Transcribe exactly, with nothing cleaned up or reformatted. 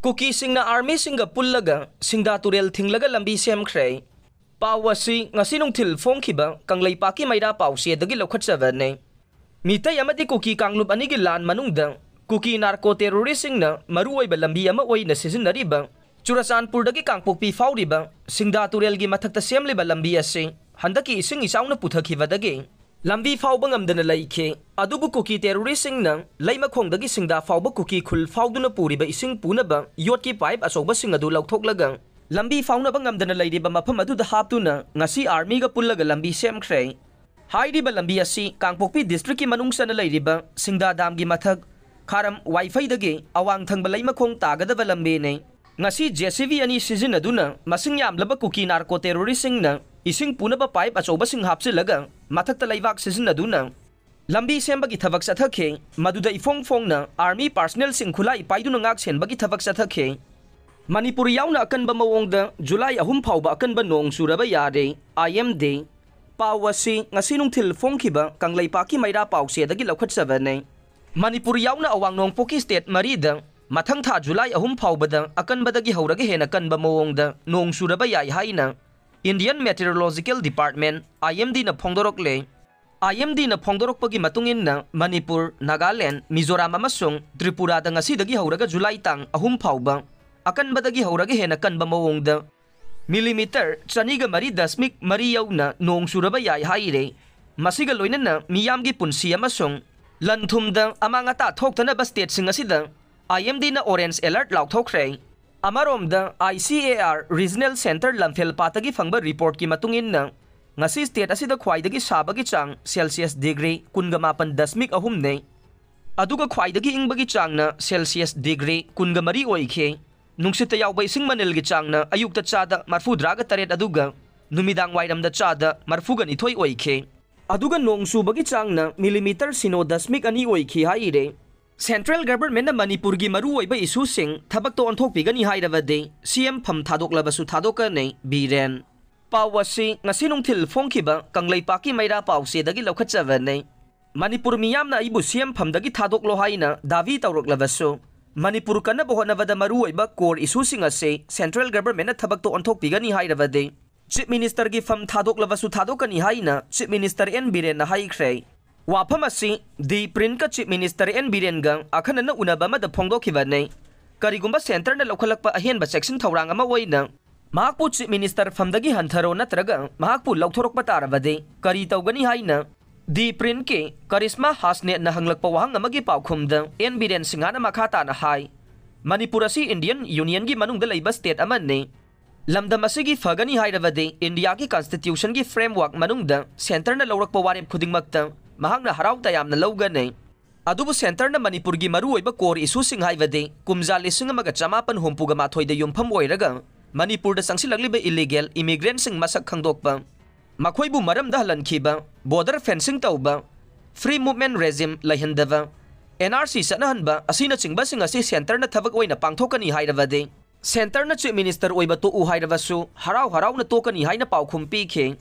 ꯀꯨꯀꯤꯁꯤꯡꯅ ꯑꯥꯔꯃꯤꯁꯤꯡꯒ ꯄꯨꯜꯂꯒ ꯁꯤꯡꯗꯥ ꯇꯨꯔꯦꯜ ꯊꯤꯡꯂꯒ ꯂꯝꯕꯤ ꯁꯦꯝꯈ꯭ꯔꯦ꯫ ꯄꯥꯎ ꯑꯁꯤ ꯉꯁꯤ ꯅꯨꯡꯊꯤꯜ ꯐꯣꯡꯈꯤꯕ ꯀꯪꯂꯩꯄꯥꯛꯀꯤ ꯃꯩꯔꯥ ꯄꯥꯎꯆꯦꯗꯒꯤ ꯂꯧꯈꯠꯆꯕꯅꯤ꯫ ꯃꯤꯇꯩ ꯑꯃꯗꯤ ꯀꯨꯀꯤ ꯀꯥꯡꯂꯨꯞ ꯑꯅꯤꯒꯤ ꯂꯥꯟ ꯃꯅꯨꯡꯗ ꯀꯨꯀꯤ ꯅꯥꯔꯀꯣ ꯇꯦꯔꯣꯔꯤꯁꯁꯤꯡꯅ ꯃꯔꯨꯑꯣꯏꯕ ꯂꯝꯕꯤ ꯑꯃ ꯑꯣꯏꯅ ꯁꯤꯖꯤꯟꯅꯔꯤꯕ ꯆꯨꯔꯆꯥꯟꯄꯨꯔꯗꯒꯤ ꯀꯥꯡꯄꯣꯛꯄꯤ ꯐꯥꯎꯔꯤꯕ ꯁꯤꯡꯗꯥ ꯇꯨꯔꯦꯜꯒꯤ ꯃꯊꯛꯇ ꯁꯦꯝꯂꯤꯕ ꯂꯝꯕꯤ ꯑꯁꯤ ꯍꯟꯗꯛꯀꯤ ꯏꯁꯤꯡ ꯏꯆꯥꯎꯅ ꯄꯨꯊꯈꯤꯕꯗꯒꯤ ꯂꯝꯕꯤ ꯐꯥꯎꯕ ꯉꯝꯗꯅ ꯂꯩꯈꯤ꯫ ꯑꯗꯨꯕꯨ ꯀꯨꯀꯤ ꯇꯦꯔꯣꯔꯤꯁꯁꯤꯡꯅ ꯂꯩꯃꯈꯣꯡꯗꯒꯤ ꯁꯤꯡꯗꯥ ꯐꯥꯎꯕ ꯀꯨꯀꯤ ꯈꯨꯜ ꯐꯥꯎꯗꯨꯅ ꯄꯨꯔꯤꯕ ꯏꯁꯤꯡ ꯄꯨꯅꯕ ꯌꯣꯠꯀꯤ ꯄꯥꯏꯞ ꯑꯆꯧꯕꯁꯤꯡ ꯑꯗꯨ ꯂꯧꯊꯣꯛꯂꯒ ꯂꯝꯕꯤ ꯐꯥꯎꯅꯕ ꯉꯝꯗꯅ ꯂꯩꯔꯤꯕ ꯃꯐꯝ ꯑꯗꯨꯗ ꯍꯥꯞꯇꯨꯅ ꯉꯁꯤ ꯑꯥꯔꯃꯤꯒ ꯄꯨꯜꯂꯒ ꯂꯝꯕꯤ ꯁꯦꯝꯈ꯭ꯔꯦ꯫ ꯍꯥꯏꯔꯤꯕ ꯂꯝꯕꯤ ꯑꯁꯤ ꯀꯥꯡꯄꯣꯛꯄꯤ ꯗꯤꯁꯇ꯭ꯔꯤꯛꯀꯤ ꯃꯅꯨꯡ ꯆꯟꯅ ꯂꯩꯔꯤꯕ ꯁꯤꯡꯗꯥ ꯗꯥꯝꯒꯤ ꯃꯊꯛ ꯈꯥꯔꯝ ꯋꯥꯏꯐꯩꯗꯒꯤ ꯑꯋꯥꯡ ꯊꯪꯕ ꯂꯩꯃꯈꯣꯡ ꯇꯥꯒꯗꯕ ꯂꯝꯕꯤꯅꯤ꯫ ꯉꯁꯤ ꯖꯦ ꯁꯤ ꯕꯤ ꯑꯅꯤ ꯁꯤꯖꯤꯟꯅꯗꯨꯅ ꯃꯁꯤꯡ ꯌꯥꯝꯂꯕ ꯀꯨꯀꯤ ꯅꯥꯔꯀꯣ ꯇꯦꯔꯣꯔꯤꯁꯁꯤꯡꯅ ꯏꯁꯤꯡ ꯄꯨꯅꯕ ꯄꯥꯏꯞ ꯑꯆꯧꯕꯁꯤꯡ ꯍꯥꯞꯆꯤꯜꯂꯒ ꯃꯊꯛꯇ ꯂꯩꯕꯥꯛ ꯁꯤꯖꯤꯟꯅꯗꯨꯅ ꯂꯝꯕꯤ ꯁꯦꯝꯕꯒꯤ ꯊꯕꯛ ꯆꯠꯊꯈꯤ꯫ ꯃꯗꯨꯗ ꯏꯐꯣꯡ ꯐꯣꯡꯅ ꯑꯥꯔꯃꯤ ꯄꯥꯔꯁꯅꯦꯜꯁꯤꯡ ꯈꯨꯠꯂꯥꯏ ꯄꯥꯏꯗꯨꯅ ꯉꯥꯛ ꯁꯦꯟꯕꯒꯤ ꯊꯕꯛ ꯆꯠꯊꯈꯤ꯫ ꯃꯅꯤꯄꯨꯔ ꯌꯥꯎꯅ ꯑꯀꯟꯕ ꯃꯑꯣꯡꯗ ꯖꯨꯂꯥꯏ ꯑꯍꯨꯝ ꯐꯥꯎꯕ ꯑꯀꯟꯕ ꯅꯣꯡ ꯆꯨꯔꯕ ꯌꯥꯔꯦ, ꯑꯥꯏ ꯑꯦꯝ ꯗꯤ꯫ ꯄꯥꯎ ꯑꯁꯤ ꯉꯁꯤ ꯅꯨꯡꯊꯤꯜ ꯐꯣꯡꯈꯤꯕ ꯀꯪꯂꯩꯄꯥꯛꯀꯤ ꯃꯩꯔꯥ ꯄꯥꯎꯆꯦꯗꯒꯤ ꯂꯧꯈꯠꯆꯕꯅꯤ꯫ ꯃꯅꯤꯄꯨꯔ ꯌꯥꯎꯅ ꯑꯋꯥꯡ ꯅꯣꯡꯄꯣꯛꯀꯤ ꯁ꯭ꯇꯦꯠ ꯃꯔꯤꯗ ꯃꯊꯪ ꯊꯥ ꯖꯨꯂꯥꯏ ꯑꯍꯨꯝ ꯐꯥꯎꯕꯗ ꯑꯀꯟꯕꯗꯒꯤ ꯍꯧꯔꯒ ꯍꯦꯟꯅ ꯀꯟꯕ ꯃꯑꯣꯡꯗ ꯅꯣꯡ ꯆꯨꯔꯕ ꯌꯥꯏ ꯍꯥꯏꯅ ꯏꯟꯗꯤꯌꯟ ꯃꯦꯇꯤꯑꯣꯔꯣꯂꯣꯖꯤꯀꯦꯜ ꯗꯤꯄꯥꯔꯠꯃꯦꯟ, ꯑꯥꯏ ꯑꯦꯝ ꯗꯤꯅ ꯐꯣꯡꯗꯣꯔꯛꯂꯦ꯫ ꯑꯥꯏ ꯑꯦꯝ ꯗꯤꯅ ꯐꯣꯡꯗꯣꯔꯛꯄꯒꯤ ꯃꯇꯨꯡ ꯏꯟꯅ ꯃꯅꯤꯄꯨꯔ, ꯅꯥꯒꯥꯂꯦꯟ, ꯃꯤꯖꯣꯔꯥꯝ ꯑꯃꯁꯨꯡ ꯇ꯭ꯔꯤꯄꯨꯔꯥꯗ ꯉꯁꯤꯗꯒꯤ ꯍꯧꯔꯒ ꯖꯨꯂꯥꯏ ꯇꯥꯡ ꯑꯍꯨꯝ ꯐꯥꯎꯕ ꯑꯀꯟꯕꯗꯒꯤ ꯍꯧꯔꯒ ꯍꯦꯟꯅ ꯀꯟꯕ ꯃꯑꯣꯡꯗ ꯃꯤꯂꯤꯃꯤꯇꯔ ꯆꯅꯤꯒ ꯃꯔꯤ ꯗꯁꯃꯤꯛ ꯃꯔꯤ ꯌꯧꯅ ꯅꯣꯡ ꯆꯨꯔꯕ ꯌꯥꯏ ꯍꯥꯏꯔꯦ꯫ ꯃꯁꯤꯒ ꯂꯣꯏꯅꯅ ꯃꯤꯌꯥꯝꯒꯤ ꯄꯨꯟꯁꯤ ꯑꯃꯁꯨꯡ ꯂꯟ ꯊꯨꯝꯗ ꯑꯃꯥꯡ ꯑꯇꯥ ꯊꯣꯛꯇꯅꯕ ꯁ꯭ꯇꯦꯠꯁꯤꯡ ꯑꯁꯤꯗ ꯑꯥꯏ ꯑꯦꯝ ꯗꯤꯅ ꯑꯣꯔꯦꯟꯖ ꯑꯦꯂꯔꯠ ꯂꯥꯎꯊꯣꯛꯈ꯭ꯔꯦ꯫ ꯑꯃꯔꯣꯝꯗ, I C A R regional centre ꯂꯝꯐꯦꯜꯄꯥꯠꯇꯒꯤ ꯐꯪꯕ ꯔꯤꯄꯣꯔꯠꯀꯤ ꯃꯇꯨꯡ ꯏꯟꯅ, ꯉꯁꯤ ꯁ꯭ꯇꯦꯠ ꯑꯁꯤꯗ ꯈ꯭ꯋꯥꯏꯗꯒꯤ ꯁꯥꯕꯒꯤ ꯆꯥꯡ ꯁꯦꯜꯁꯤꯌꯁ ꯗꯤꯒ꯭ꯔꯤ ꯀꯨꯟꯒ ꯃꯥꯄꯟ ꯗꯁꯃꯤꯛ ꯑꯍꯨꯝꯅꯤ꯫ ꯑꯗꯨꯒ ꯈ꯭ꯋꯥꯏꯗꯒꯤ ꯏꯪꯕꯒꯤ ꯆꯥꯡꯅ ꯁꯦꯜꯁꯤꯌꯁ ꯗꯤꯒ꯭ꯔꯤ ꯀꯨꯟꯒ ꯃꯔꯤ ꯑꯣꯏꯈꯤ꯫ ꯅꯨꯡꯁꯤꯠꯇ ꯌꯥꯎꯕ ꯏꯁꯤꯡ ꯃꯅꯤꯜꯒꯤ ꯆꯥꯡꯅ ꯑꯌꯨꯛꯇ ꯆꯥꯗ ꯃꯔꯐꯨꯇꯔꯥꯒ ꯇꯔꯦꯠ ꯑꯗꯨꯒ ꯅꯨꯃꯤꯗꯥꯡ ꯋꯥꯏꯔꯝꯗ ꯆꯥꯗ ꯃꯔꯐꯨꯒ ꯅꯤꯊꯣꯏ ꯑꯣꯏꯈꯤ꯫ ꯑꯗꯨꯒ ꯅꯣꯡ ꯆꯨꯕꯒꯤ ꯆꯥꯡꯅ ꯃꯤꯂꯤꯃꯤꯇꯔ ꯁꯤꯅꯣ ꯗꯁꯃꯤꯛ ꯑꯅꯤ ꯑꯣꯏꯈꯤ ꯍꯥꯏꯔꯦ꯫ ꯁꯦꯟꯇ꯭ꯔꯦꯜ ꯒꯚꯔꯟꯃꯦꯟꯠꯅ ꯃꯅꯤꯄꯨꯔꯒꯤ ꯃꯔꯨꯑꯣꯏꯕ ꯏꯁꯨꯁꯤꯡ ꯊꯕꯛꯇ ꯑꯣꯟꯊꯣꯛꯄꯤꯒꯅꯤ ꯍꯥꯏꯔꯕꯗꯤ ꯁꯤ ꯑꯦꯝ ꯐꯝ ꯊꯥꯗꯣꯛꯂꯕꯁꯨ ꯊꯥꯗꯣꯛꯀꯅꯤ, ꯕꯤꯔꯦꯟ꯫ ꯄꯥꯎ ꯑꯁꯤ ꯉꯁꯤ ꯅꯨꯡꯊꯤꯜ ꯐꯣꯡꯈꯤꯕ ꯀꯪꯂꯩꯄꯥꯛꯀꯤ ꯃꯩꯔꯥ ꯄꯥꯎꯆꯦꯗꯒꯤ ꯂꯧꯈꯠꯆꯕꯅꯤ꯫ ꯃꯅꯤꯄꯨꯔ ꯃꯤꯌꯥꯝꯅ ꯑꯩꯕꯨ ꯁꯤ ꯑꯦꯝ ꯐꯝꯗꯒꯤ ꯊꯥꯗꯣꯛꯂꯣ ꯍꯥꯏꯅ ꯗꯥꯕꯤ ꯇꯧꯔꯛꯂꯕꯁꯨ, ꯃꯅꯤꯄꯨꯔ ꯀꯟꯅꯕ ꯍꯣꯠꯅꯕꯗ ꯃꯔꯨꯑꯣꯏꯕ core issueꯁꯤꯡ ꯑꯁꯤ central governmentꯅ ꯊꯕꯛꯇ ꯑꯣꯟꯊꯣꯛꯄꯤꯒꯅꯤ ꯍꯥꯏꯔꯕꯗꯤ Chief Ministerꯒꯤ ꯐꯝ ꯊꯥꯗꯣꯛꯂꯕꯁꯨ ꯊꯥꯗꯣꯛꯀꯅꯤ ꯍꯥꯏꯅ Chief Minister N ꯕꯤꯔꯦꯟꯅ ꯍꯥꯏꯈ꯭ꯔꯦ꯫ ꯋꯥꯐꯝ ꯑꯁꯤ ꯗꯤ ꯄ꯭ꯔꯤꯟꯀ Chief Minister N ꯕꯤꯔꯦꯟꯒ ꯑꯈꯟꯅꯅ ꯎꯅꯕ ꯑꯃꯗ ꯐꯣꯡꯗꯣꯛꯈꯤꯕꯅꯤ꯫ ꯀꯔꯤꯒꯨꯝꯕ centreꯅ ꯂꯧꯈꯠꯂꯛꯄ ꯑꯍꯦꯟꯕ ꯆꯦꯛꯁꯤꯟ ꯊꯧꯔꯥꯡ ꯑꯃ ꯑꯣꯏꯅ ꯃꯍꯥꯛꯄꯨ Chief Minister ꯐꯝꯗꯒꯤ ꯍꯟꯊꯔꯣ ꯅꯠꯇ꯭ꯔꯒ ꯃꯍꯥꯛꯄꯨ ꯂꯧꯊꯣꯔꯛꯄ ꯇꯥꯔꯕꯗꯤ ꯀꯔꯤ ꯇꯧꯒꯅꯤ ꯍꯥꯏꯅ ꯗꯤ ꯄ꯭ꯔꯤꯟꯀꯤ ꯀꯔꯤꯁꯃꯥ ꯍꯥꯁꯅꯦꯠꯅ ꯍꯪꯂꯛꯄ ꯋꯥꯍꯪ ꯑꯃꯒꯤ ꯄꯥꯎꯈꯨꯝꯗ ꯑꯦꯟ ꯕꯤꯔꯦꯟ ꯁꯤꯡꯍꯅ ꯃꯈꯥ ꯇꯥꯅ ꯍꯥꯏ, ꯃꯅꯤꯄꯨꯔ ꯑꯁꯤ Indian Unionꯒꯤ ꯃꯅꯨꯡꯗ ꯂꯩꯕ state ꯑꯃꯅꯤ꯫ ꯂꯝꯗꯝ ꯑꯁꯤꯒꯤ ꯐꯒꯅꯤ ꯍꯥꯏꯔꯕꯗꯤ Indiaꯒꯤ constitutionꯒꯤ framework ꯃꯅꯨꯡꯗ centreꯅ ꯂꯧꯔꯛꯄ ꯋꯥꯔꯦꯞ ꯈꯨꯗꯤꯡꯃꯛꯇ ꯃꯍꯥꯛꯅ ꯍꯔꯥꯎ ꯇꯌꯥꯝꯅ ꯂꯧꯒꯅꯤ꯫ ꯑꯗꯨꯕꯨ centreꯅ ꯃꯅꯤꯄꯨꯔꯒꯤ ꯃꯔꯨꯑꯣꯏꯕ core issueꯁꯤꯡ ꯍꯥꯏꯕꯗꯤ ꯀꯨꯝꯖꯥ ꯂꯤꯁꯤꯡ ꯑꯃꯒ ꯆꯃꯥꯄꯟ ꯍꯨꯝꯐꯨꯒ ꯃꯥꯊꯣꯏꯗ ꯌꯨꯝꯐꯝ ꯑꯣꯏꯔꯒ ꯃꯅꯤꯄꯨꯔꯗ ꯆꯪꯁꯤꯜꯂꯛꯂꯤꯕ illegal immigrantꯁꯤꯡ ꯃꯁꯛ ꯈꯪꯗꯣꯛꯄ, ꯃꯈꯣꯏꯕꯨ ꯃꯔꯝꯗ ꯍꯜꯍꯟꯈꯤꯕ, border fencing ꯇꯧꯕ, free movement regime ꯂꯩꯍꯟꯗꯕ, N R C ꯆꯠꯅꯍꯟꯕ ꯑꯁꯤꯅꯆꯤꯡꯕꯁꯤꯡ ꯑꯁꯤ centreꯅ ꯊꯕꯛ ꯑꯣꯏꯅ ꯄꯥꯡꯊꯣꯛꯀꯅꯤ ꯍꯥꯏꯔꯕꯗꯤ centreꯅ Chief Minister ꯑꯣꯏꯕ ꯇꯣꯛꯎ ꯍꯥꯏꯔꯕꯁꯨ ꯍꯔꯥꯎ ꯍꯔꯥꯎꯅ ꯇꯣꯛꯀꯅꯤ ꯍꯥꯏꯅ ꯄꯥꯎꯈꯨꯝ ꯄꯤꯈꯤ꯫